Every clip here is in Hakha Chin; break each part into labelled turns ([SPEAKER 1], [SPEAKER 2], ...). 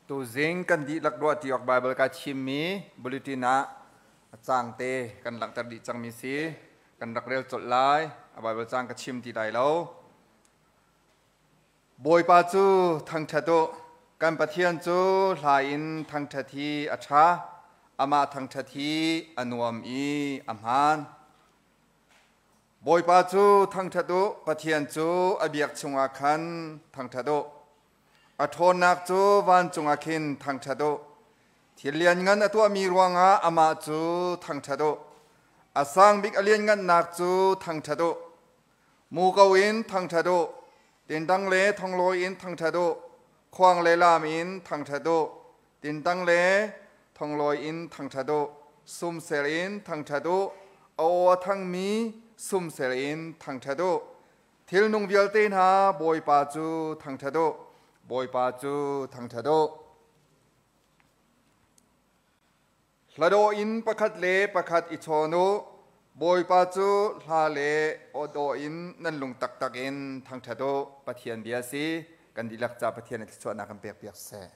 [SPEAKER 1] Tuzing kan dihlak ruahṭi awk Baibal ka chimmi bulletin ah a caang te kan langhter dih cangmi si. Kan rak rel colh lai. A Baibal caang ka chim ti lai lo. Bawipa cu thangṭhat u. Kan Pathian cu hla in thangṭhat hi a ṭha. Amah thangṭhat hi a nuam i a hmaan. Bawipa cu thangṭhat u. Pathian cu a biak chungah khan thangṭhat u. A ṭhawnnak cu vancung ah khin thangṭhat u. Thil lianngan a tuahmi ruangah amah cu thangṭhat u. A sang bik a lianngannak cu thangṭhat u. Muko in thangṭhat u. Tintang le thonglawi in thangṭhat u. Khuang le laam in thangṭhat u. Tintang le thonglawi in thangṭhat u. Sumsel in thangṭhat u. A aw a thangmi sumsel in thangṭhat u. Thilnung vialte hna Bawipa cu thangṭhat u. Bawipa cu thangṭhat u. Hladawh in pakhat le pakhat i chawn u. Bawipa cu hla le awdawh in nan lung taktak in thangṭhat u. Pathian bia si. Kan dihlak ca Pathian a thluachuahnak kan pekpiak seh.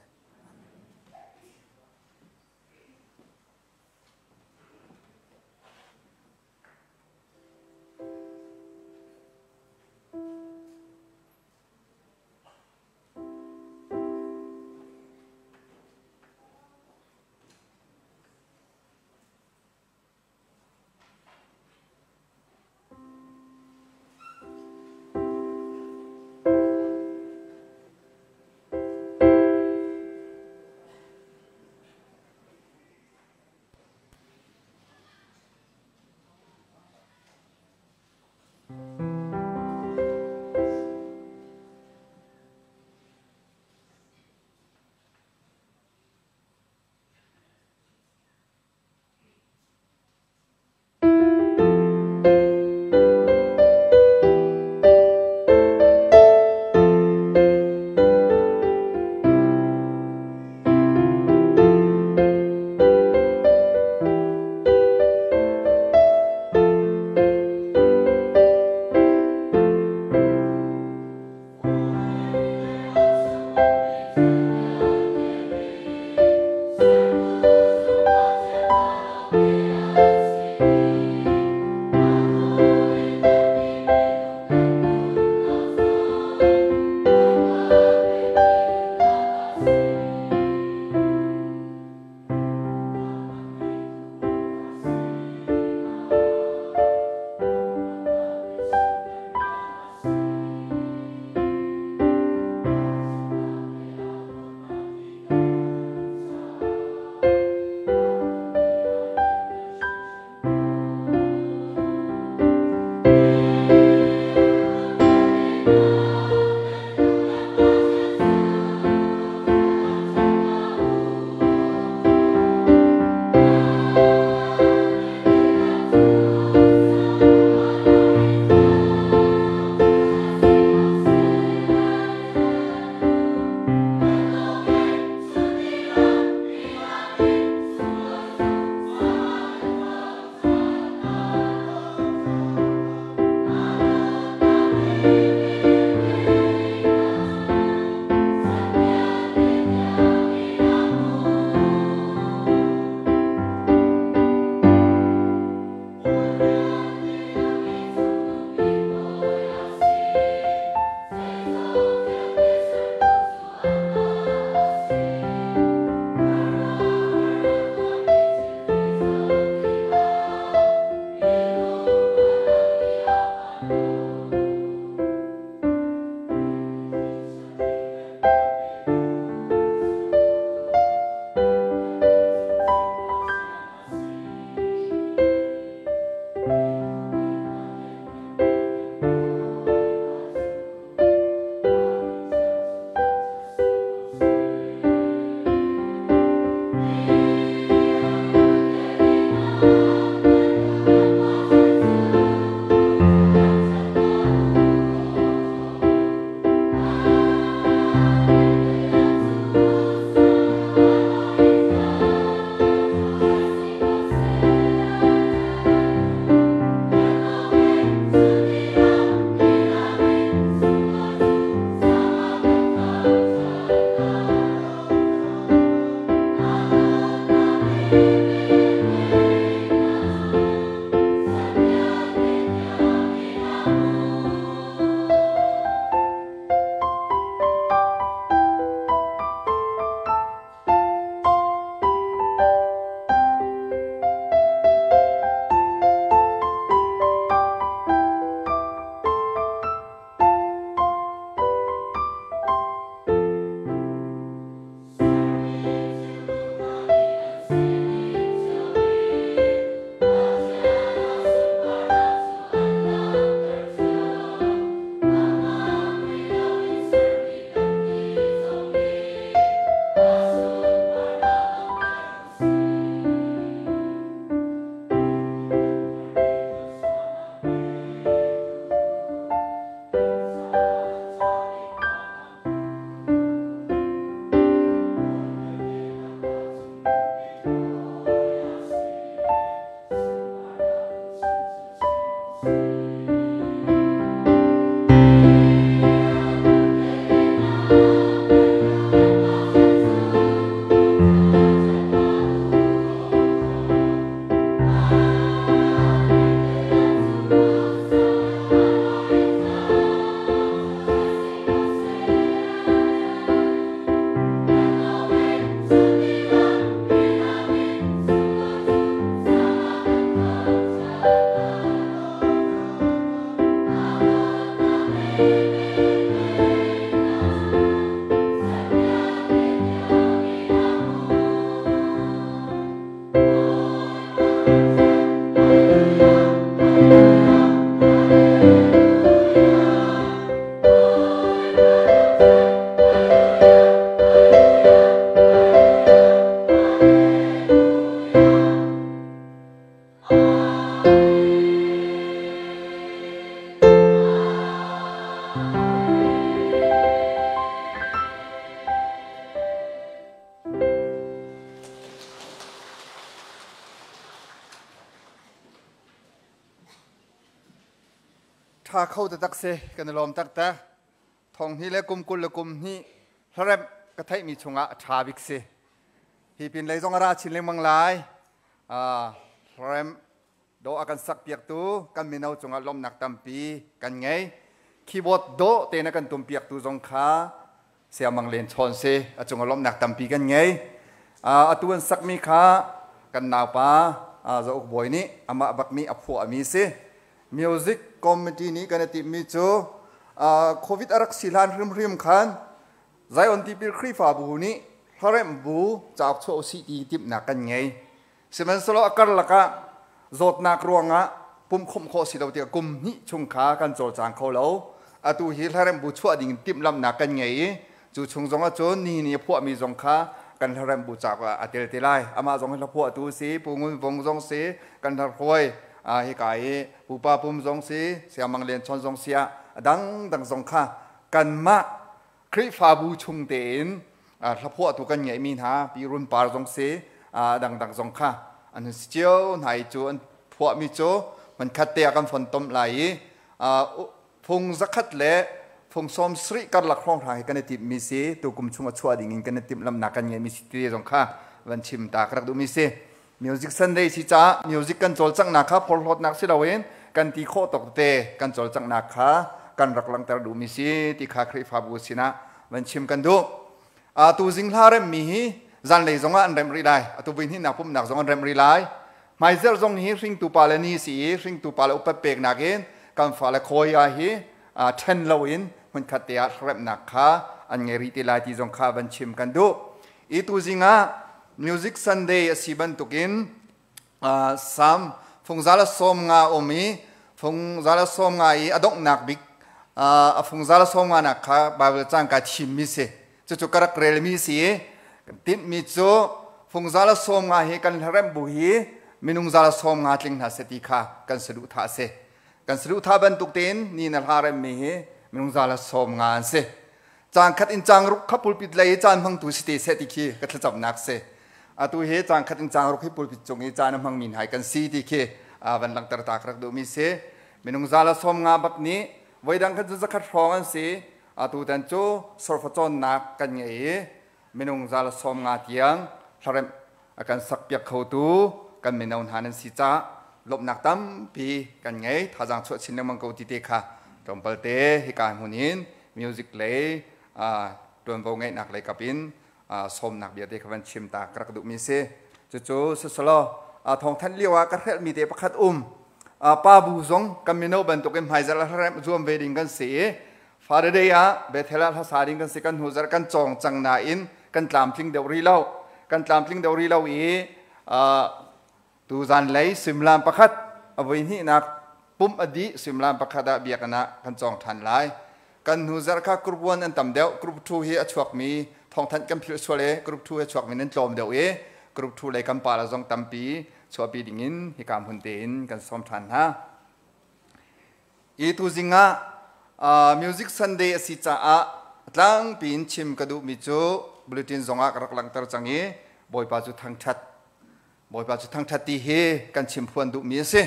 [SPEAKER 1] Tha kho taktak si, kan i lawm taktak. Thong hnih le kum 20 le kum hnih hlaremh ka theihmi chungah a ṭha bik si. Hi pin lei zong a ra chin lengmang lai. Hlaremh dawh a kan sakpiaktu kan mino cungah lawmhnak tampi kan ngei. Keyboard dawh tein a kan tumpiaktu zong kha Siamang Len Chawn si, a cungah lawmhnak tampi kan ngei. Atu an sakmi kha kan naupa Za Uk Bawi nih amah bak nih a phuahmi si. Music committee nih kan i timhmi cu COVID a rak si hlan hrimhrim khan Zion Tipil Khrihfabu nih hlaremh bu cauk chuah usih ti timhnak kan ngei. Sihmanhsehlaw a karlak ah zawtnak ruangah pumhkhawmh khawh si lo tikah kum hnih chung kha kan cawlcang kho lo. Atu hi hlaremh bu chuah ding in timhlamhnak kan ngei i cu chung zong ahcun nihin i a phuahmi zong kha kan hlaremh bu cauk ah a tel te lai. Amah zong hi hlaphuahtu a si, Pu Ngun Vung zong si, kan hlarhuai hika i Pupa Pum zong si, Siangmang Lian Chawn zong si ah a dangdang zong kha kanmah Khrihfabu chung tein hlaphuahtu kan ngeihmi hna Pi Run Par zong si, dangdang zong kha an hun si cio hna i cu an phuahmi cu hmunkhat te ah kan fontom lai i fung 100 le fung 70 karlak hrawnghrang hi kan i timhmi si. Tukum chung a chuah ding in kan i timhlamhnak kan ngeihmi si ti zong kha van chim ta ka rak duhmi si. Music Sunday si caah music kan cawlcanghnak kha porhlawtnak si loin kan ti khawh tawk tete kan cawlcanghnak kha kan rak langhter duhmi si ti kha Khrihfabu sinah van chim kan duh. Atu zing hla remmi hi zanlei zongah an remh rih lai. Atu vui hnihnak pumhnak zong an remh rih lai. Hmaizarh zong hi hringtu pa le ni si i hringtu pa le upat peknak in kan fale khawi ah hi ṭhen loin hmunkhat te ah remhnak kha an ngei rih te lai ti zong kha van chim kan duh. I tuzing ah Music Sunday a si bantukin Salm fung 150 um i fung 150 i a donghnak bik a fung 150 nak kha Bible cang ka thimmi si. Cucu ka rak relmi si i tinhmi cu fung 150 hi kan hlaremh bu hi minung 150 tling hna seh ti kha kan saduhthah a si. Kan saduhthah bantuk tein ni na hla remmi hi minung 150 an si. Caang khat in caang ruk kha pulpit lei i caan hmangtu si te seh ti khi ka thlacamnak si. Atu hi caang khat in caang ruk hi pulpit cung i caan a hmangmi hna kan si ti khi van langhter ta ka rak duhmi si. Minung 150 bak nih voidang khan cu 100 hrawng an si. Atu tan cu sorfa cawnnak kan ngei i minung 150 tiang hlaremh a kan sakpiak khotu kan mino hna nan si caah lawmhnak tampi kan ngei. Thazaang chuah chin lengmang ko ti te kha tlawmpal te hika hmun in music lei ṭuanvo ngeihnak lei kap in sawmnak bia te kha van chim ta ka rak duhmi si. Cucu siselaw thawngthanh lio ah ka hrelhmi te pakhat um. Pa bu zong kan mino bantukin hmaizarh hlaremh zuam ve ding kan si i Father Day ah Bethel ah hlasa ding kan si. Kan hnu zarh kan cawng cang nain kan tlamtling deuh rih lo. Kan tlamtling deuh rih lo i tu zanlei suimilam pakhat a voi hnihnak pumh a dih suimilam pakhat ah biakinn ah kan cawng ṭhan lai. Kan hnu zarh kha group 1 an tam deuh. Group 2 hi a chuakmi thawngthanh kan philh sual i group 2 a chuakmi nan tlawm deuh i group 2 lei kan pa le zong tampi chuahpi ding in hika hmun tein kan sawm ṭhan hna. I tuzing ah Music Sunday a si caah tlangpi in chim ka duhmi cu bulletin zongah ka rak langhter cang i Bawipa cu thangṭhat. Bawipa cu thangṭhat ti hi kan chimphuan duhmi a si.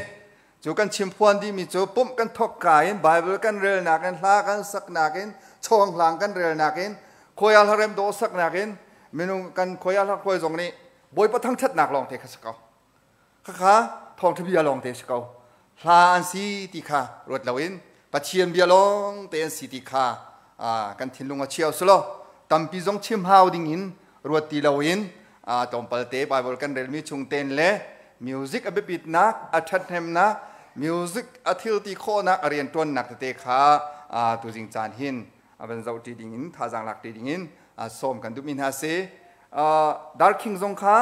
[SPEAKER 1] Cu kan chimphuan dihmi cu pumh kan thawk ka in Bible kan relnak in hla kan saknak in chawnghlang kan relnak in khuai hlarem dawh saknak in minung kan khuai hla zong nih Bawipa thangṭhatnak lawng te kha si ko. Khakha thawngṭha bia lawng te si ko. Hla an si ti kha ruat loin Pathian bia lawng te an si ti kha kan thinlung a chiao selaw tampi zong chim hau ding in ruat ti loin tlawmpal te Bible kan relmi chung ten le music a biapitnak, a ṭhathnemnak, music a thil ti khawhnak, a rianṭuannak tete kha tuzing caan hin a van zoh ṭi ding in thazaang lak ṭi ding in sawm kan duhmi hna si. Darkhing zong kha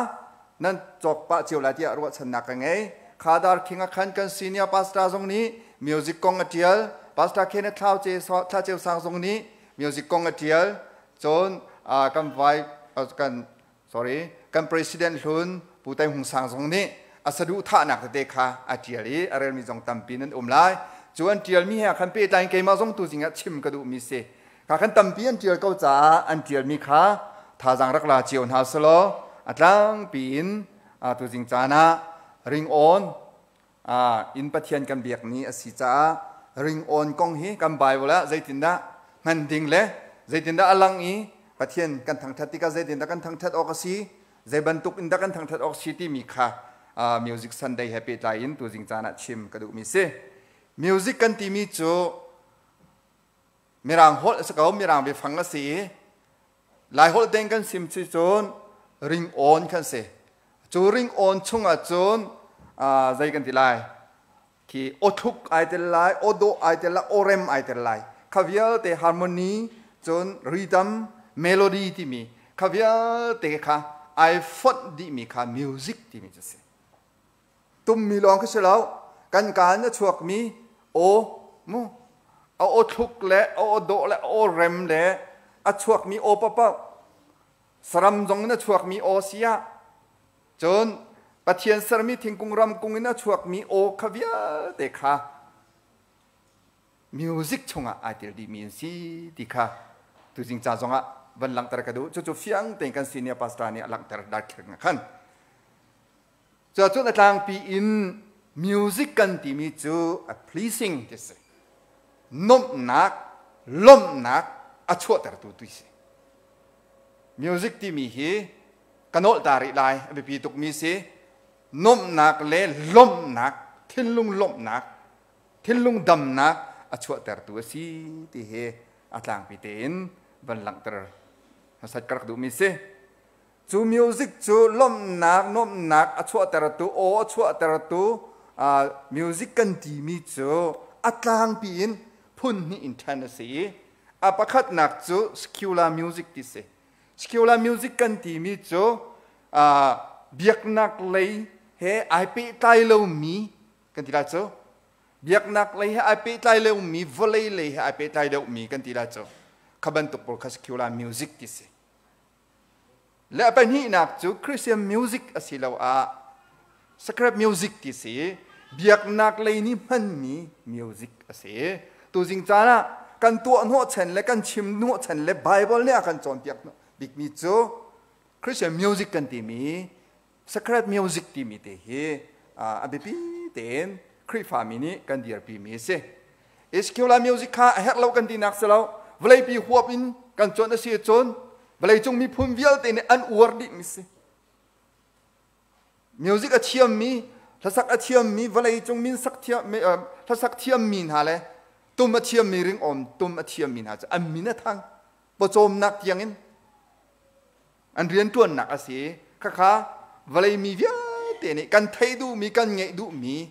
[SPEAKER 1] nan cawk pah cio lai tiah ruahchannak ka ngei. Kha darkhing ah khan kan senior pastor zong nih music kong a ṭial. Pastor Kenneth Thlau Thla Ceu Sang zong nih music kong a ṭial. Cun kan vai kan sorry kan president hlun Pu Tai Hung Sang zong nih a saduhthahnak tete kha a ṭial i a relmi zong tampi nan um lai. Cu an ṭialmi he khan pehtlai in keimah zong tu zing ah chim ka duhmi si. Kha khan tampi an ṭial ko caah an ṭialmi kha thazaang rak la cio hna selaw a tlangpi in tuzing caan ah ringawn in Pathian kan biak ni a si caah. ringawn kong hi kan Bible ah zeitindah hman ding le zeitindah a lang i Pathian kan thangthat tikah zeitindah kan thangthat awk a si, zei bantuk in dah kan thangthat awk si timi kha Music Sunday he pehtlai in tuzing caan ah chim ka duhmi si. Music kan timi cu Mirang holh a si ko, Mirang biafang a si i Laiholh tein kan sim si cun ringawn kan si. Cu ringawn chungah cun zei kan ti lai? Khi awthluk ai tel lai, awdawh ai tel lai, awrem ai tel lai. Kha vialte harmony cun rhythm, melody timi kha vialte kha ai fonh dihmi kha music timi cu si. Tummi lawng khi si lo, kan kaa in a chuakmi aw mu a aw thluk le a aw dawh le a aw rem le a chuakmi aw paohpaoh saram zong in a chuakmi aw si ah cun Pathian sermi thingkung ramkung in a chuakmi aw kha vialte kha music chungah ai tel dihmi an si ti kha tuzing ca zongah van langhter ka duh. Cucu fiang tein kan senior pastor nih a langhter darkhirh khan. Cuacun a tlangpi in music kan timi cu a pleasing ti si. Nomhnak, lawmhnak a chuahtertu tu si. Music timi hi ka nolh ta rih lai, a biapi tukmi si. Nomhnak le lawmhnak, thinlung lawmhnak, thinlung damnak a chuahtertu a si ti hi a tlangpi tein van langhter hmasat ka rak duhmi si. Cu music cu lawmhnak, nuamhnak a chuahtertu, aw a chuahtertu music kan timi cu a tlangpi in phun hnih in ṭhen a si i a pakhatnak cu secular music ti si. Secular music kan timi cu biaknak lei he ai pehtlai lomi kan ti lai cu. Biaknak lei he ai pehtlai lomi, vawlei lei he ai pehtlai deuhmi kan ti lai cu. Kha bantuk pawl kha secular music ti si. Le a pahnihnak cu Christian music asiloah sacred music ti si biaknak lei nih hmanmi music a si. Tuzing caan ah kan tuah hnawhchan le kan chim hnawhchan le Bible nih a kan cawnpiak bikmi cu Christian music kan timi Sacred music timi te hi a biapi tein Khrihfami nih kan dirpimi a si. Secular music kha a herh lo kan tinak si lo. Vawleipi huap in kan cuanh a si ahcun vawleicung miphun vialte nih an uar dihmi si. Music a thiammi, hlasak a thiammi, vawleicung min sak thiam, hlasak thiammi hna le tum a thiammi ringawm tum a thiammi hna cu an min a thang. Pawcawmnak tiangin An rianṭuannak a si. Khakha vawlei mi vialte nih kan theih duhmi, kan ngeih duhmi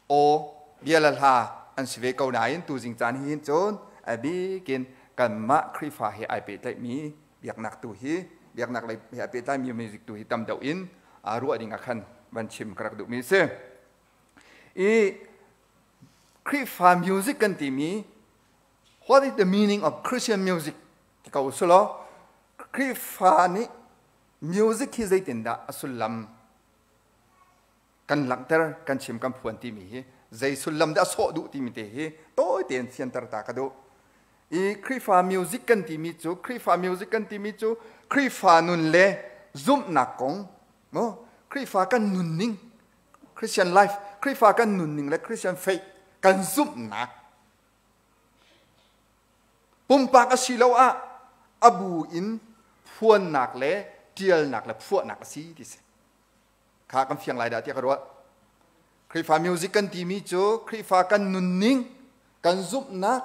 [SPEAKER 1] aw bia le hla an si ve ko nain tuzing caan hi hin cun a bikin kanmah Khrihfa he ai pehtlaihmi biaknak tu hi biaknak lei he ai pehtlaimi music tu hi tam deuh in ruah ding ah khan van chim ka rak duhmi a si. I Khrihfa music kan timi what is the meaning of Christian music ti ko usulaw Khrihfa nih music hi zeitindah a sullam kan langhter kan chim kan phuan timi hi zei sullam dah a sawh duh timi te hi tawi tein fianter ta ka duh. I Khrihfa music kan timi cu Khrihfa music kan timi cu Khrihfa nun le zumhnak kong mu Khrihfa kan nunning Christian life Khrihfa kan nunning le Christian faith kan zumhnak Pumpak asiloah a bu in phuannak le ṭialnak le phuahnak a si ti si. Kha kan fiang lai dah tiah ka ruah. Khrihfa music kan timi cu Khrihfa kan nunning, kan zumhnak,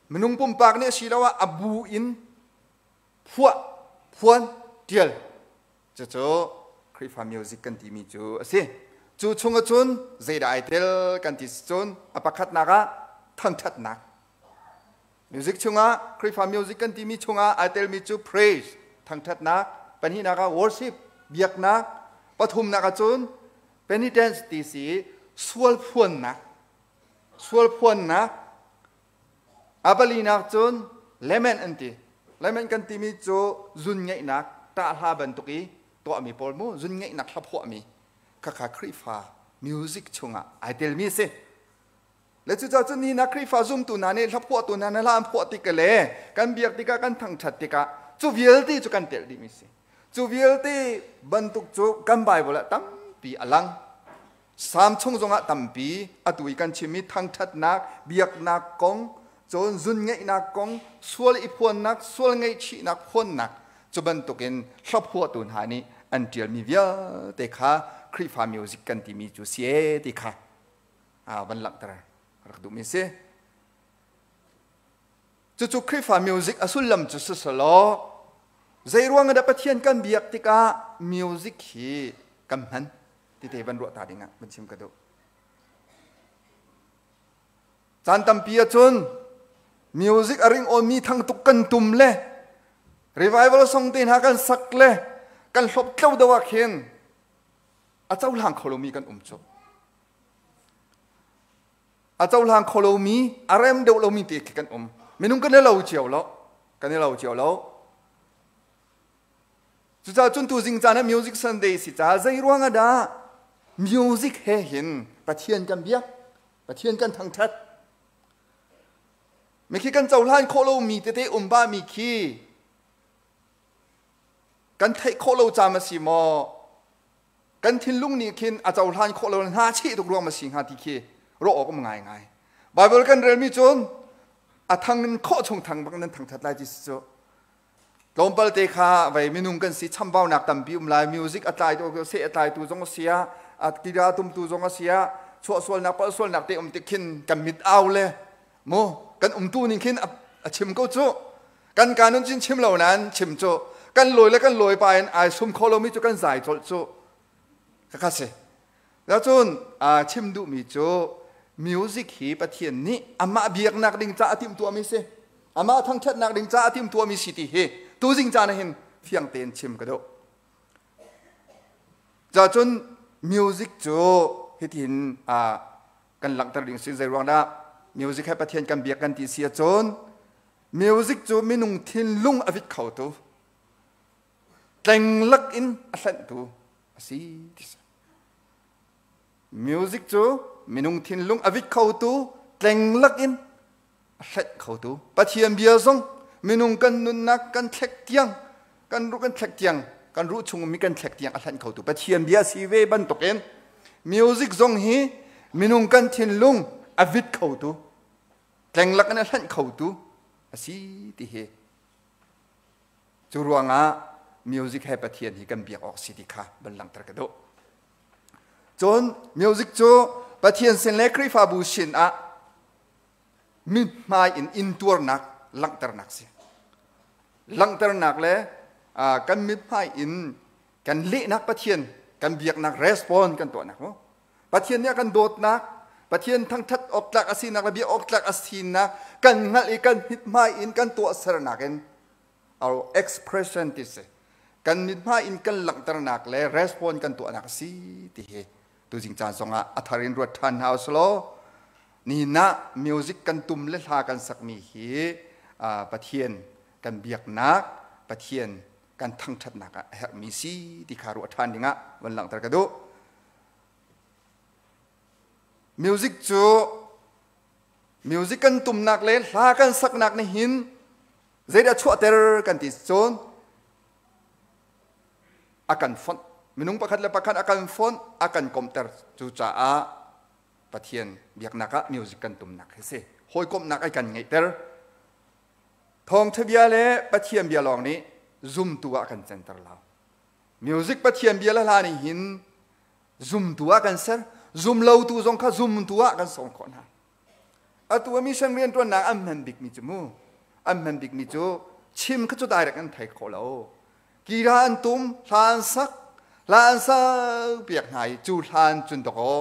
[SPEAKER 1] minung pumpak nih asiloah a bu in phuah, phuan, ṭial. Cucu Khrihfa music kan timi cu a si. Cu chung ahcun zeidah ai tel kan ti cun a pakhatnak ah thangṭhatnak. Music chungah Khrihfa music kan timi chungah ai telmi cu praise thangṭhatnak, pahnihnak ah worship biaknak, pathumnak ahcun penitence ti si sual phuannak. Sual phuannak A palinak cun lament an ti. Lament kan timi cu zun ngeihnak ṭahhla bantuk i tuahmi pawl mu zun ngeihnak hla phuahmi khakha Khrihfa music chungah ai telmi a si. Le cucaah cun nihin ah Khrihfa zumtu hna nih hla phuahtu hna nih hla an phuah tik le kan biak tikah kan thangṭhat tikah cu vialte cu kan telh dihmi a si. Cu vialte bantuk cu kan Bible ah tampi a lang. Salm chung zongah tampi atu i kan chimmi thangṭhatnak, biaknak kong, cun zunngeihnak kong, sual i phuannak, sual ngaihchihnak phuannak cu bantukin hlaphuahtu hna nih an ṭialmi vialte kha Khrihfa music kan timi cu si ee ti kha van langhter rak duhmi si. Cucu Khrihfa music a sullam cu si selaw zei ruang dah Pathian kan biak tikah music hi kan hman tite van ruah ta ding ah van chim ka duh. Caan tampi ahcun music a ring awnmi thang tuk kan tum le revival song te hna kan sak le kan hlop tlo do ah khin a cohlang kho lomi kan um cu. A cohlang kho lomi, a rem deuh lomi te khi kan um. Minung kan i lo cio lo. Kan i lo cio lo. Cucaah cun tuzing caan ah Music Sunday si caah zei ruang ah dah music he hin Pathian kan biak, Pathian kan thangṭhat. Mikhi kan cohlan khawh lomi tete um ba mi khi kan theih khawh lo caam a si maw? Kan thinlung nih khin a cohlan khawh lo hna chih tuk ruang ma si hnga ti khi ruah awk um ngaingai. Bible kan relmi cun a thang in khawh chung thang bak nan thangṭhat lai ti si cu. Tlawmpal te kha vei minung kan si chambaunak tampi um lai music a tlaitu seh a tlaitu zong a si ah a kira tumtu zong a si ah chuahsualnak palhsualnak te um tik khin kan mit au le mu kan umtu ning khin a chim ko cu kan ka nun cin chim lo nain chim cu kan lawi le kan lawi pa in ai sum kho lomi cu kan zai colh cu ka si Cun chim duhmi cu music hi Pathian nih amah biaknak ding caah a timhtuahmi si. Amah thangṭhatnak ding caah a timhtuahmi si ti hi tuzing caan ah hin fiang tein chim ka duh. Cun music cu hitin kan langhter ding si zei ruang dah music he Pathian kan biak kan ti si ahcun music cu minung thinlung a vit khotu tleng lak in a hlenhtu a si ti si. Music cu minung thinlung a vit khotu tleng lak in a hlenh khotu Pathian bia zong minung kan nunnak kan thlek tiang kan ruh kan thlek tiang kan ruh chung mi kan thlek tiang a hlenh khotu Pathian bia si ve bantukin music zong hi minung kan thinlung a vit khotu tleng lak in a hlenh khotu a si ti hi Cu ruangah music he Pathian hi kan biak awk si ti kha van langhter ka duh. Cun music cu Pathian sin le Khrihfabu sin ah mithmai in intuarnak langhternak si. Langhternak le kan mithmai in kan lehnak Pathian kan biaknak respond kan tuahnak mu. Pathian nih a kan dawtnak, Pathian thangthat awk tlak a sinak le biak awk tlak a sinak kan hngalh i kan mithmai in kan tuahsernak in our expression ti si kan mithmai in kan langhternak le respond kan tuahnak a si ti hi tuzing caan zongah a thar in ruat ṭhan hna usulaw nihin ah music kan tum le hla kan sakmi hi Pathian kan biaknak Pathian kan thangṭhatnak ah a herhmi si ti kha ruah ṭhan dingah van langhter ka duh. Music cu music kan tumnak le hla kan saknak nih hin zeidah chuahter kan ti cun a kan fonh minung pakhat le pakhat a kan fonh a kan komhter cucaah Pathian biaknak ah music kan tumnak hi si hawikomhnak ai kan ngeihter thawngtha bia le Pathian bia lawng nih zumtu ah kan canter lo music Pathian bia le hla nih hin zumtu ah kan ser zumlotu zong kha zumtu ah kan sawm khawh hna Atu a mission rianṭuannak an hman bikmi cu mu an hman bikmi cu chim kha cu direct an thei kho lo. Kira an tum, hla an sak, hla an sak piak hna i cu hlan cun dawkaw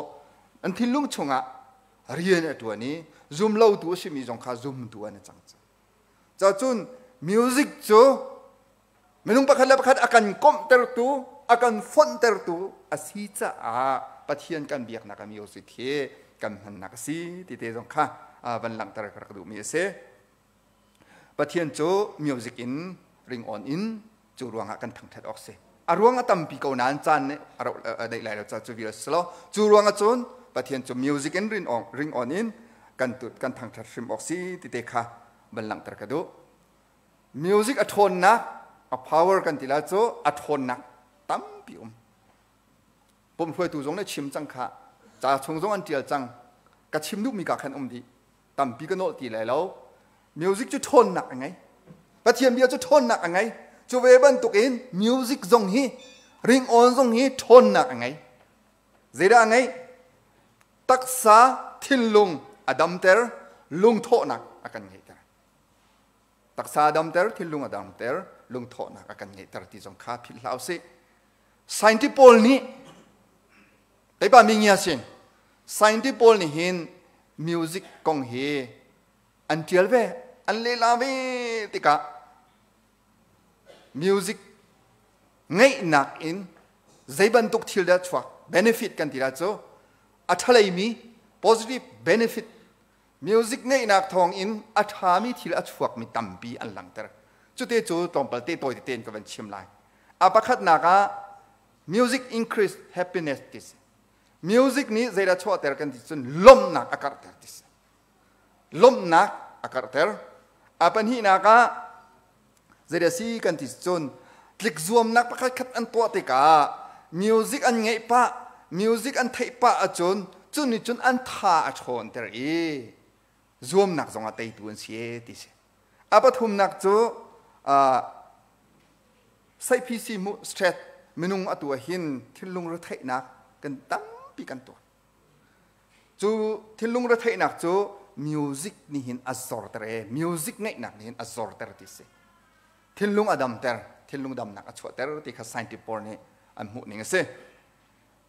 [SPEAKER 1] an thinlung chungah rian a ṭuan i zumlotu a simi zong kha zumtu an i cang. Cacun music cu Minung pakhat le pakhat a kan komhtertu, a kan fonhtertu a si caah Pathian kan biaknak a music hi kan hmannak a si ti te zong kha van langhter ka rak duhmi a si. Pathian cu music in ringawn in cu ruangah kan thangthat awk si. A ruang a tampi ko nain caan nih a rauh daih lai lo ca cu vial si lo. Cu ruangah cun Pathian cu music in ringawn in kan kan thangthat hrim awk si ti te kha van langhter ka duh. Music a ṭhawnnak, a power kan ti lai cu a ṭhawnnak tampi um. Pumhruaitu zong nih chim cang kha. Ca chung zong an ṭial cang. Ka chim duhmi ka khan um dih. Tampi ka nolh ti lai lo. Music cu ṭhawnnak a ngei. Pathian bia cu ṭhawnnak a ngei. Cu ve bantukin music zong hi ringawn zong hi ṭhawnnak a ngei. Zeidah a ngeih? Taksa thinlung a damter, lungthawhnak a kan ngeihter. Taksa a damter, thinlung a damter, lungthawhnak a kan ngeihter ti zong kha philh hlah usih. Scientist pawl nih teipa mi ngia sin scientist pawl nih hin music kong hi an ṭial ve, an lehla ve tikah music ngeihnak in zei bantuk thil dah chuak benefit kan ti la cu a ṭhaleimi positive benefit music ngeihnak thawng in a ṭhami thil a chuakmi tampi an langhter. Cute cu tlawmpal te tawi tete in ka van chim lai. A pakhatnak ah music increase happiness ti si. Music nih zeidah chuahter kan ti cun lawmhnak a karhter ti si. Lawmhnak a karhter. A pahnihnak ah zeidah si kan ti cun tlik zuamnak pakhat khat an tuah tikah music an ngeih pah, music an theih pah ahcun cu nih cun an tha a ṭhawnter i zuamnak zongah teitu an si e ti si. A pathumnak cu seiphisi mu stress minung atu ah hin thinlung retheihnak kan tampi kan tuah. Cu thinlung retheihnak cu music nih hin a zorter e music ngeihnak nih hin a zorter ti si. Thinlung a damter, thinlung damnak a chuahter ti kha scientist pawl nih an hmuh ning a si.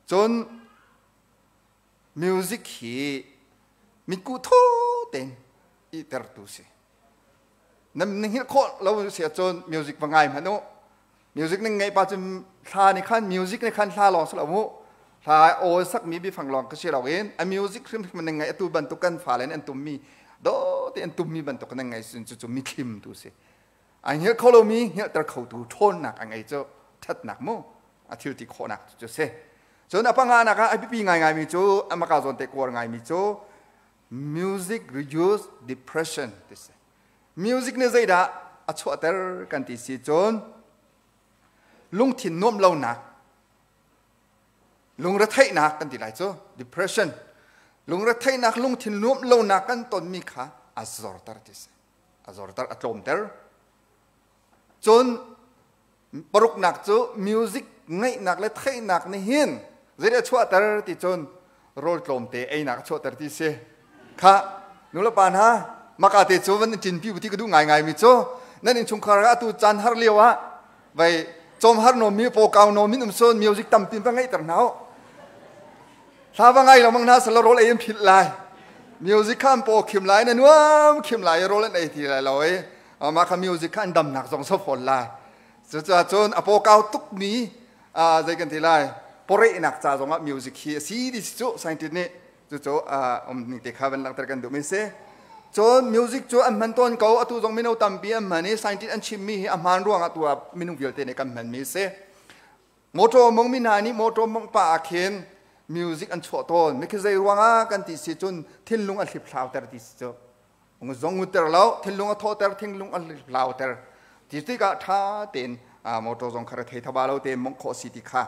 [SPEAKER 1] Cun music hi mitkuh thaw tein ihtertu si. Na hngilh khawh lo si ahcun music va ngai hmanh u. Music ning ngeih pa cun hla nih khan music nih khan hla lawng si lo mu. Hla aw sakmi biafang lawng ka si lo in a music hrimhrim nan ngaih atu bantuk kan fale nih an tummi dawh te an tummi bantuk nan ngaih cun cucu mithlim tu si. A hngilh kho lomi hngilhter khotu ṭhawnnak a ngei cu ṭhatnak mu a thil ti khawhnak cu si. Cun a panganak ah a biapi ngaingaimi cu amaka zawn te kuar ngaimi cu music reduce depression ti si. Music nih zeidah a chuahter kan ti si cun lungthin nuamh lonak, lungretheihnak kan ti lai cu depression, lungretheihnak lungthin nuamh lonak kan tonmi kha a zorter ti si. A zorter, a tlawmter. Cun paruknak cu music ngaihnak le theihnak nih hin zeidah a chuahter ti cun rawl tlawmte einak a chuahter ti si. Kha nulepa hna maka te cu van in pi ti ka duh ngaingai mi cu nan innchungkhar ah atu caan har lio ah vai cawm har nom mi paw kau nom in um sun music tampi va ngaihter hna u. Hla va ngai lo mang hna sala rawl ei an philh lai. Music kha an paw khim lai na nuam khim lai rawl an ei ti lai lo i mah kha music kha an damnak zong so fawn lai. Cucaah cun a paw kau tukmi zei kan ti lai pawrehnak ca zongah music hi a si ti cu scientist nih cucu um ning te kha van langhter kan duhmi si. Cun music cu an hman tawn ko atu zong mino tampi an hman i scientist an chimmi hi a hmaan ruangah tu ah minung vialte nih kan hmanmi si. Motor mongmi hna nih motor mongh pah ah khin music an chuah tawn. Mikhi zei ruangah kan ti si cun thinlung a hliphlauter ti si cu. Zong ngutter lo, thinlung a thawhter, thinlung a hliphlauter. Ti tikah ṭha tein motor zong kha rethei thaba lo tein mongh khawh si ti kha.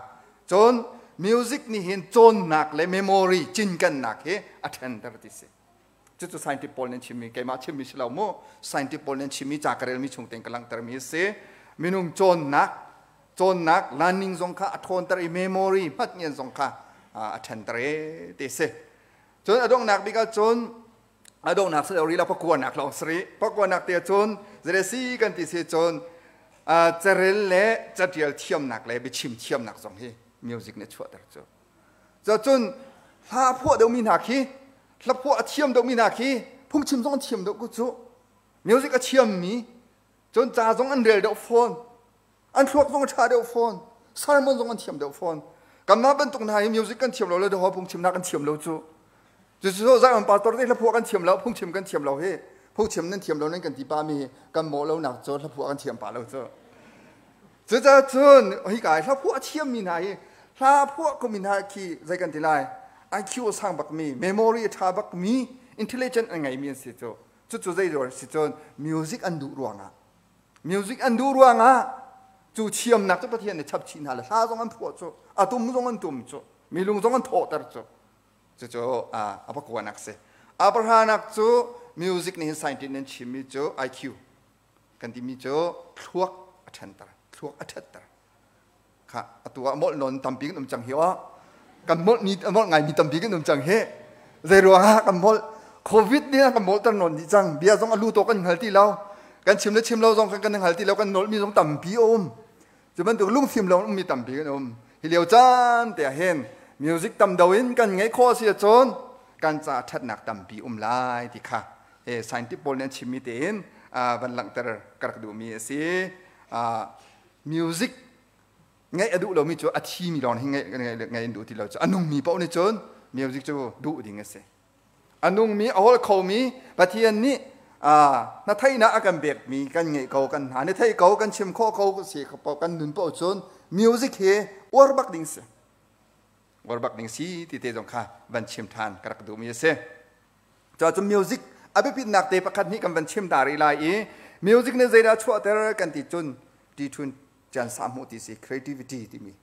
[SPEAKER 1] Cun music nih hin cawnnak le memory cinkennak hi a ṭhenter ti si. Cucu scientist pawl nih an chimmi keimah chimmi si lo mu. Scientist pawl nih an chimmi ca ka relmi chung tein ka langhtermi a si. Minung cawnnak cawnnak learning zong kha a ṭhawnter i memory hmatngian zong kha a ṭhenter e ti si. Cun a donghnak bik ah cun a donghnak si lo rih lo pakuanak lawng si rih. Pakuanak te cun zei si kan ti si cun carel le catial thiamnak le biachim thiamnak zong hi music nih a chuahter cu. Cun hla phuah deuhmi hna khi hla phuah a thiam deuhmi hna khi phungchim zong an thiam deuh ku cu. Music a thiammi cun ca zong an rel deuh fawn. An thluak zong a ṭha deuh fawn. Sermon zong an thiam deuh fawn. Kanmah bantuk hna hi music kan thiam lo le daw phungchimnak kan thiam lo cu. Cucu Zion pastor te hlaphuah kan thiam lo, phungchim kan thiam lo hi. Phungchim nan thiam lo nan kan ti pa mi kan mawh lo nak cu hlaphuah kan thiam pa lo cu. Cucaah cun hika hlaphuah a thiammi hna hi hla phuah komi hna khi zei kan ti lai IQ a sang bakmi, memory a ṭha bakmi, intelligent a ngeimi an si cu. Cucu zei si cun music an duh ruangah music an duh ruangah cu thiamnak cu Pathian nih chap chih hna le hla zong an phuah cu, a tum zong an tum cu, mi lung zong an thawhter cu. Cucu a pakuanak si. A pahranak cu music nih hin scientist nan chimmi cu IQ kan timi cu thluak a ṭhanter, thluak a ṭhatter. Kha atu ah molh nawn tampi kan um cang hi aw. Kan molh ni molh ngaimi tampi kan um cang hi. Zei ruangah kan molh? Covid nih a kan molhter nawn dih cang. Bia zong a lu to kan hngal ti lo. Kan chim le chim lo zong kan kan hngal ti lo. Kan nolhmi zong tampi a um. Cu bantuk lungfim lo ummi tampi kan um. Hi lio caan te ah hin music tam do in kan ngeih khawh si ahcun kan ca ṭhatnak tampi um lai ti kha he scientist pawl nih an chimmi tein van langhter ka rak duhmi a si. Music ngaih a duh lomi cu a thimi lawng hi ngaih an duh ti lo cu a nungmi paoh nih cun music cu duh ding a si. A nungmi a holh khomi Pathian nih na theihnak a kan pekmi kan ngeih ko, kan hna na theih ko, kan chim khawh ko si kan nun paoh cun music hi uar bak ding si, uar bak ding si ti te zong kha van chim ṭhan ka rak duhmi a si. Cuacun music a biapitnak te pakhat hnih kan van chim ta rih lai i music nih zeidah chuahter kan ti cun ṭi ṭhun sa hmuh ti si, creativity timi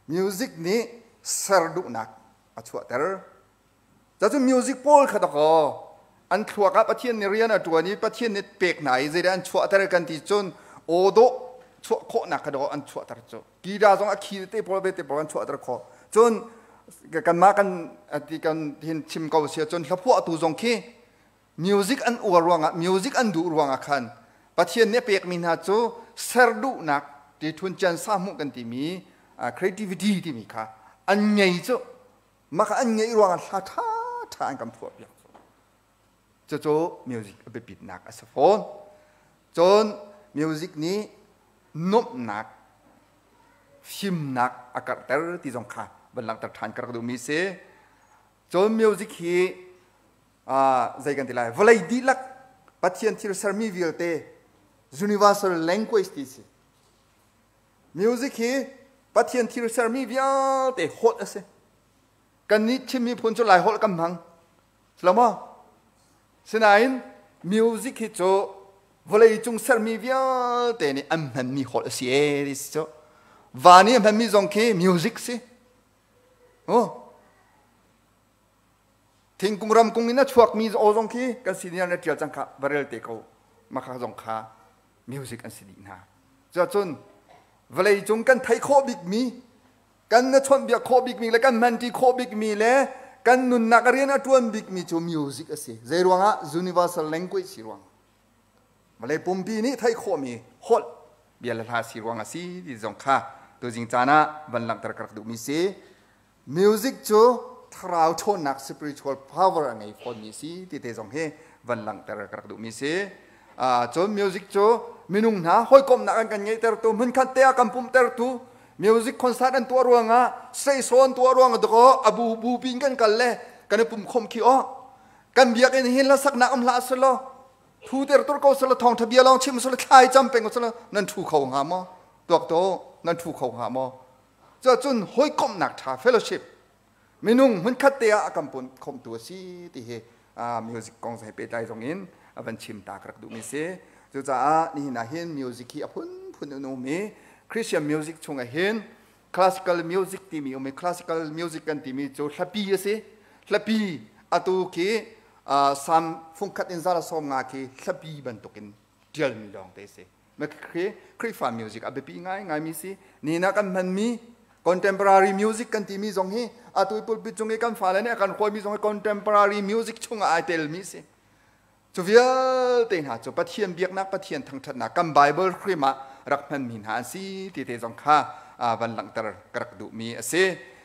[SPEAKER 1] music nih ser duhnak a chuahter. Cuacun music pawl kha dakaw an thluak ah Pathian nih rian a ṭuan i Pathian nih pek hna i zeidah an chuahter kan ti cun aw dawh chuah khawhnak kha dakaw an chuahter cu. Guitar zong a khi te pawl ve te pawl an chuahter khawh. Cun kanmah kan ti kan hin chim ko si cun hlaphuahtu zong khi music an uar ruangah, music an duh ruangah khan Pathian nih a pekmi hna cu ser duhnak ti thun cian sa hmuh kan timi creativity timi kha an ngei cu. Mah kha an ngeih ruangah hla ṭha ṭha an kan phuah piak cu. Cucu music a biapitnak a si fawn. Cun music nih nuamhnak, fimnak a karhter ti zong kha van langhter ṭhan ka rak duhmi si. Cun music hi zei kan ti lai, vawlei dihlak Pathian thil sermi vialte universal language ti si. Music hi Pathian thil sermi vialte holh a si. Kannih Chin miphun cu Lai holh kan hmang. Silo maw? Sinain music hi cu vawleicung sermi vialte nih an hmanmi holh a si ee ti si cu. Va nih a hmanmi zong khi music si. Oh. Thingkung ramkung in a chuakmi aw zong khi kan senior na ṭial cang kha va rel te ko. Maka zong kha music an si dih hna. Cuahcun vawleicung kan theih khawh bikmi, kan na chawnhbiak khawh bikmi le kan hmanṭi khawh bikmi le kan nunnak a rian a ṭuan bikmi cu music a si. Zei ruangah? Universal language si ruang. Vawlei pumpi nih theih khawhmi holh bia le hla si ruang a si ti zong kha tuzing caan ah van langhter ka rak duhmi si. Music cu thlarau ṭhawnnak, spiritual power a ngei fawnmi si ti te zong hi van langhter ka rak duhmi si. Cun music cu minung hna hawikomhnak an kan ngeihtertu, hmunkhat te ah kan pumhtertu, music concert an tuah ruangah, seisaw an tuah ruangah dakaw a bu bu pin kan kal le kan i pumkhawm khi aw. Kan biakinn hin hlasaknak um hlah selaw, thu ter tur ko selaw, thawngṭha bia lawng chim selaw, thlai cam peng selaw, nan ṭhu kho hnga maw? Tuak to nan ṭhu kho hnga maw? Cuahcun hawikomhnak ṭha, fellowship, minung hmunkhat te ah a kan khawmtu a si ti hi music kong he pehtlai zong in a van chim ta ka rak duhmi si. Cucaah nihin ah hin music hi a phunphun an um i Christian music chungah hin classical music timi um i classical music kan timi cu hlapi a si. Hlapi atu khi Psalm fungkhat in 150 khi hlapi bantukin ṭialmi lawng te a si. Khrihfa music a biapi ngaingaimi si. Nihin ah kan hmanmi contemporary music kan timi zong hi atu i pulpit cung i kan fale nih a kan hruaimi zong hi contemporary music chungah ai telmi si. Cu vialte hna cu Pathian biaknak, Pathian thangṭhatnak kan Bible hrim ah rak hmanmi hna an si ti te zong kha van langhter ka rak duhmi a si.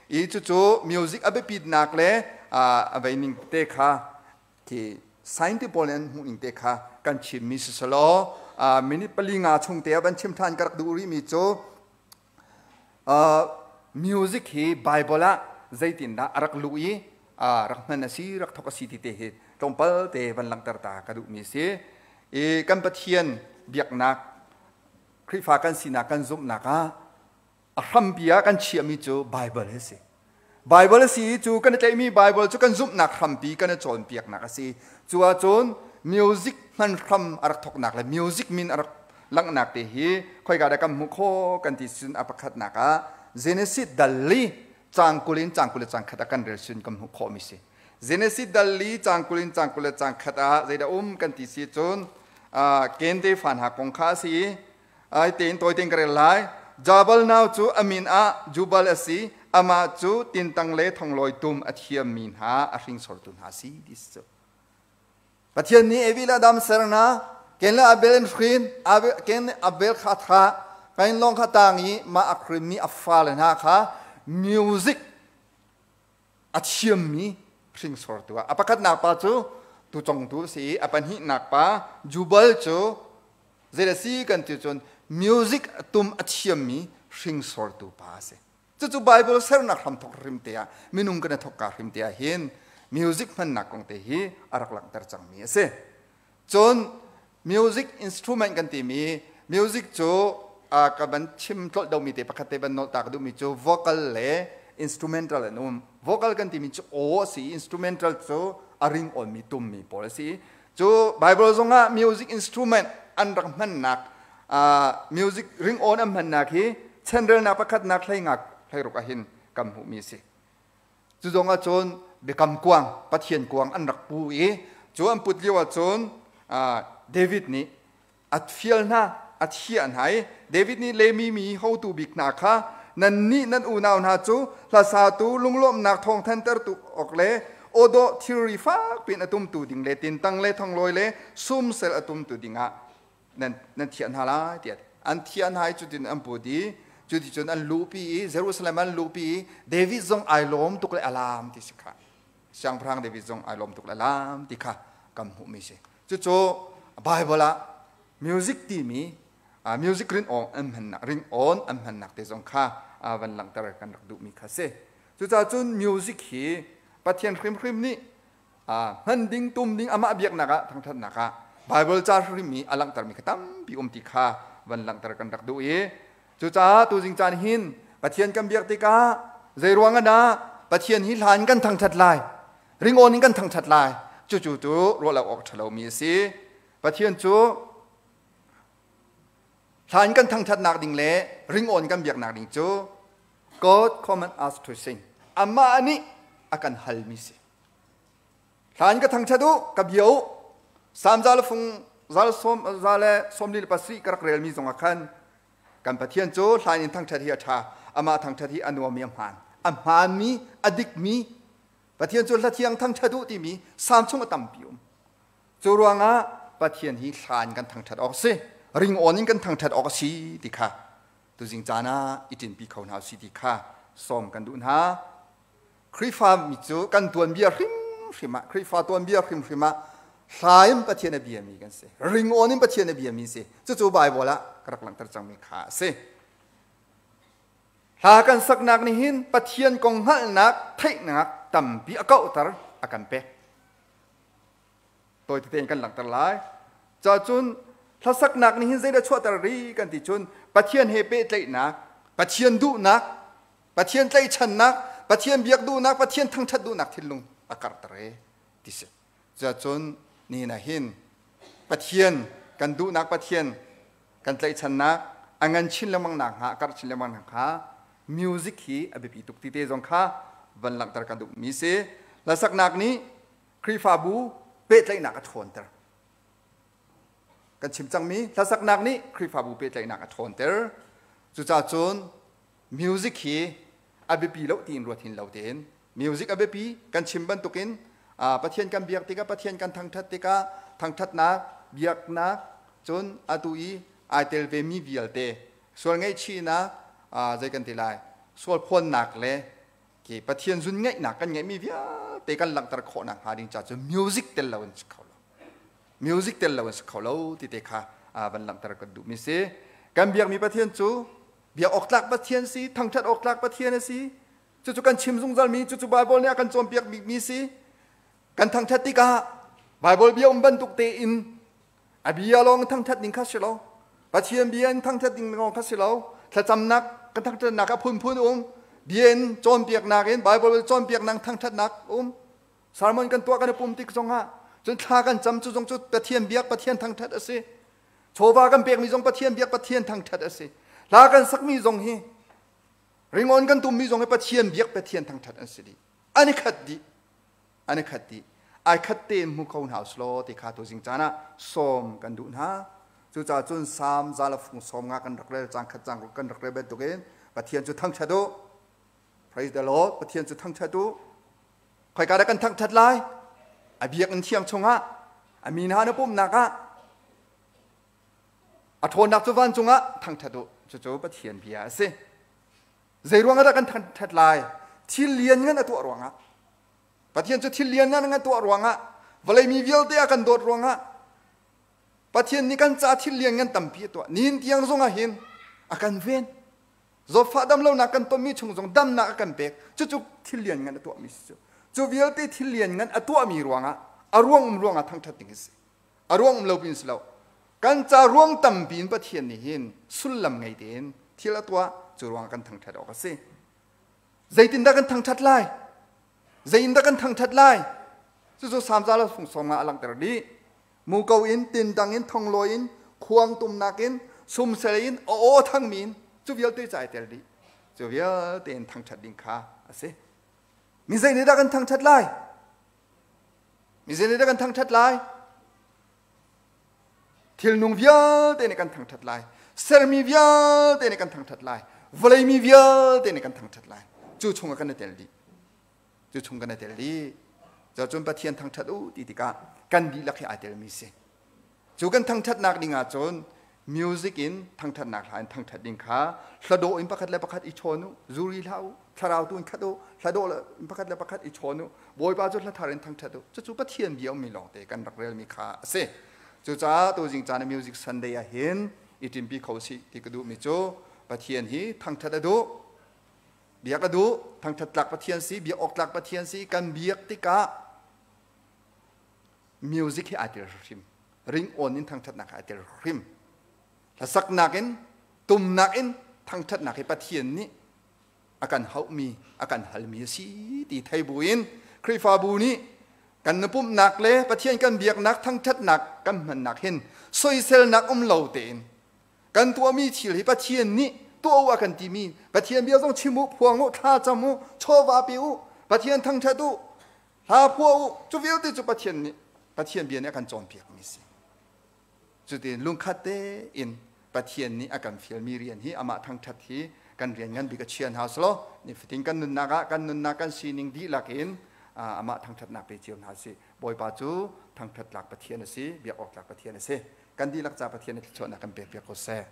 [SPEAKER 1] I cucu music a biapitnak le a vei ning te kha khi scientist pawl nih an hmuh ning te kha kan chimmi si selaw, minute pali nga chung te ah van chim ṭhan ka rak duh rihmi cu music hi Bible ah zeitindah a rak luh i rak hman a si, rak thok a si ti te hi tlawmpal te van langhter ta ka duhmi si. I kan Pathian biaknak, Khrihfa kan sinak, kan zumhnak ah a hrampi ah kan chiahmi cu Bible hi a si. Bible a si i cu kan i tlaihmi Bible cu kan zumhnak hrampi, kan i cawnpiaknak a si. Cu ahcun music hman hram a rak thawknak le music min a rak langhnak te hi khoika dah kan hmuh khawh kan ti cun a pakhatnak ah Genesis dal li caang 20 in caang 21 ah kan rel sin kan hmuh khawhmi si. Genesis dal li caang 20 in caang 21 ah zeidah um kan ti si cun Cain tefa hna kong kha a si i ai tein tawi tein ka rel lai. Jabal nau cu a min ah Jubal a si. Amah cu tintang le thonglawi tum a thiammi hna a hringsortu hna si ti si cu. Pathian nih Evi le Adam ser hna. Cain le Abel an hrin. Cain nih Abel kha a thah. Kain lawng kha tang i mah a hrinmi a fale hna kha music a thiammi hringsortu ah. A pakhatnak pa cu tucongtu a si i a pahnihnak pa Jubal cu zei a si kan ti cun music tum a thiammi hringsortu pa a si. Cucu Bible sernak hramthok hrim te ah minung kan i thokka hrim te ah hin music hmannak kong te hi a rak langhter cangmi a si. Cun music instrument kan timi music cu ka van chim tlolh domi te pakhat te van nolh ta ka duhmi cu vocal le instrumental an um. Vocal kan timi cu aw a si, instrumental cu a ring awnmi tummi pawl a si. Cu Bible zongah music instrument an rak hmannak music ring awn an hmannak hi chanrelnak pakhatnak hlei 16 ah hin kan hmuhmi a si. Cu zong ah cun biakam kuang, Pathian kuang an rak pu i cu an put lio ah cun David nih a fial hna, a thiah hna i David nih Lemi mi hotu bik hna kha nannih nan unau hna cu hlasatu lunglawmhnak thawngthantertu awk le awdawh thilri fak piin a tumtu ding le tintang le thonglawi le sumsel a tumtu dingah nan nan thiah hna lai tiah an thiah hna i cutin an put i cuticun an luhpi i Jerusalem an luhpi i David zong ai lawm tuk le a laam ti si kha. Siangpahrang David zong ai lawm tuk le laam ti kha kan hmuhmi si. Cucu Bible ah music timi music ring on an hmannak ring on an hmannak te zong kha van langhter kan rak duhmi kha si. Cucaah cun music hi Pathian hrimhrim nih hman ding tum ding amah biaknak ah thangthatnak ah Bible ca hrim i a langhtermi kha tampi um ti kha van langhter kan rak duh i cucaah tuzing caan hin Pathian kan biak tikah zei ruang ah dah Pathian hi hla in kan thangthat lai, ringawn in kan thangthat lai, cucu cu ruah lo awk ṭhalo mi a si. Pathian cu hla in kan thangthatnak ding le ringawn kan biaknak ding cu God command us to sing, amah nih a kan halmi si. Hla in ka thangṭhat u, ka bia u. Salm za le fung za le sawm 147 ka rak relmi zongah khan kan Pathian cu hla in thangṭhat hi a ṭha, amah thangṭhat hi a nuam i a hmaan. A hmaanmi, a dikmi Pathian cu hla thiang thangṭhat u timi Salm chung a tampi um. Cu ruangah Pathian hi hla in kan thangṭhat awk a si, ringawn in kan thangṭhat awk a si ti kha tuzing caan ah i ṭinpi kho hna usih ti kha sawm kan duh hna. Khrihfa mi cu kan tuanbia hrimhrim ah, Khrihfa tuanbia hrimhrim ah hla in Pathian a biami kan si. Ringawn in Pathian a biami si. Cucu Bible ah ka rak langhter cangmi kha a si. Hla kan saknak nih hin Pathian kong hngalhnak, theihnak tampi a kauhter, a kan pek. Tawi tete in kan langhter lai. Cacun hlasaknak nih hin zeidah chuahter ri kan ti cun Pathian he pehtlaihnak, Pathian duhnak, Pathian tlaihchannak, Pathian biak duhnak, Pathian thangṭhat duhnak thinlung a karhter e ti si. Cuacun nihin ah hin Pathian kan duhnak, Pathian kan tlaihchannak a ngan chin lengmang nak hnga, a karh chin lengmang nak hnga music hi a biapi tuk ti te zong kha van langhter kan duhmi si. Hlasaknak nih Khrihfabu pehtlaihnak a ṭhawnter. Kan chim cangmi hlasaknak nih Khrihfabu pehtlaihnak a ṭhawnter. Cucaah cun music hi a biapi lo tiin ruat hin lo tein music a biapi. Kan chim bantukin Pathian kan biak tikah, Pathian kan thangṭhat tikah thangṭhatnak, biaknak, cun atu i ai tel ve mi vialte sual ngaihchihnak, zei kan ti lai, sual phuannak le ke Pathian zun ngaihnak kan ngeihmi vialte kan langhter khawhnak hnga ding ca cu music tel lo in si kho lo, music tel lo in si kho lo ti te kha van langhter kan duhmi si. Kan biakmi Pathian cu biak awk tlak Pathian si, thangṭhat awk tlak Pathian a si. Cucu kan chim zungzalmi, cucu Bible nih a kan cawnpiak bikmi si. Kan thangṭhat tikah Bible bia um bantuk tein a bia lawng thangṭhat ding kha si lo, Pathian bia in thangṭhat ding lawng kha si lo. Thlacamnak kan thangṭhatnak a phunphun um. Bia in cawnpiaknak in, Bible cawnpiaknak thangṭhatnak um. Sermon kan tuah, kan i pum tik zongah cun thla kan cam, cu zong cu Pathian biak, Pathian thangṭhat a si. Chawva kan pekmi zong Pathian biak, Pathian thangṭhat a si. Hla kan sakmi zong hi, ringawn kan tummi zong hi Pathian biak, Pathian thangṭhat an si dih, an i khat dih. An i khat dih. Ai khat tein hmu kho hna usulaw ti kha tuzing caan ah sawm kan duh hna. Cucaah cun Salm za le fung 50 kan rak rel cang khat cang kan rak rel bantukin Pathian cu thangṭhat u. Praise the Lord. Pathian cu thangṭhat u. Khoika dah kan thangṭhat lai? A biakinn thiang chungah, a mi hna na pumhnak ah, a ṭhawnnak cu vancung ah thangṭhat u. Cucu Pathian bia a si. Zei ruangah dah kan thangṭhat lai? Thil lianngan a tuah ruangah. Pathian cu thil lianngan a tuah ruangah, vawlei mi vialte a kan dawt ruangah, Pathian nih kan ca thil lianngan tampi a tuah. Nihin tiang zongah hin a kan ven. Zawtfah damlonak kan tonmi chung zong damnak a kan pek. Cucu thil lianngan a tuahmi si cu. Cu vialte thil lianngan a tuahmi ruangah a ruang um ruangah thangṭhat ding a si. A ruang um lo pin si lo. Kan ca ruang tampi in Pathian nih hin sullam ngei tein thil a tuah cu ruangah kan thangṭhat awk a si. Zeitindah kan thangṭhat lai? Zeiindah kan thangṭhat lai? Cucu Salm za le fung 50 a langhter dih. Muko in, tindang in, thonglawi in, khuang tumnak in, sumsel in, a aw thangmi in, cu vialte ca ai tel dih. Cu vialte in thangṭhat ding kha a si. Mi zei nih dah kan thangṭhat lai? Mi zei nih dah kan thangṭhat lai? Thilnung vialte nih kan thangṭhat lai. Sermi vialte nih kan thangṭhat lai. Vawlei mi vialte nih kan thangṭhat lai. Cu chungah kan i tel dih. Cu chung kan i tel dih. Cun Pathian thangṭhat u ti tikah kan dihlak hi aa telmi si. Cu kan thangṭhatnak ding ahcun music in thangṭhatnak hla in thangṭhat ding kha hladawh in pakhat le pakhat i chawn u, zuri hlah u, thlarau tu in khat u, hladawh in pakhat le pakhat i chawn u, Bawipa cu hla thar in thangṭhat u. Cucu Pathian bia ummi lawngte kan rak relmi kha a si. Cucaah tuzing caan Music Sunday ah hin i ṭimpi kho sih ti ka duhmi cu Pathian hi thangṭhat a duh. Biak a duh, thangṭhat tlak Pathian si, biak awk tlak Pathian si, kan biak tikah music hi aa tel hrim. Ring awn in thangṭhatnak hi aa tel hrim. Hlasaknak in, tumnak in thangṭhatnak hi Pathian nih a kan hauhmi, a kan halmi a si ti thei buin Khrihfabu nih kan pumhnak le Pathian kan biaknak thangṭhatnak kan hmannak hin soiselnak um lo tein kan tuahmi thil hi Pathian nih tuah u a kan timi Pathian bia zong chim u, phuang u, thla cam u, chawva pe u, Pathian thangṭhat u, hla phuah u, cu vialte cu Pathian nih Pathian bia nih a kan cawnpiakmi si. Cutin lungkhat tein Pathian nih a kan fialmi rian hi amah thangṭhat hi kan rian ngan bik a chia hna selaw nifatin kan nunnak ah kan nunnak kan sining dihlak in amah thangṭhatnak pe cio hna sih. Bawipa cu thangṭhat tlak Pathian a si, biak awk tlak Pathian a si. Kan dihlak ca Pathian nih thluachuahnak kan pek piak ko seh.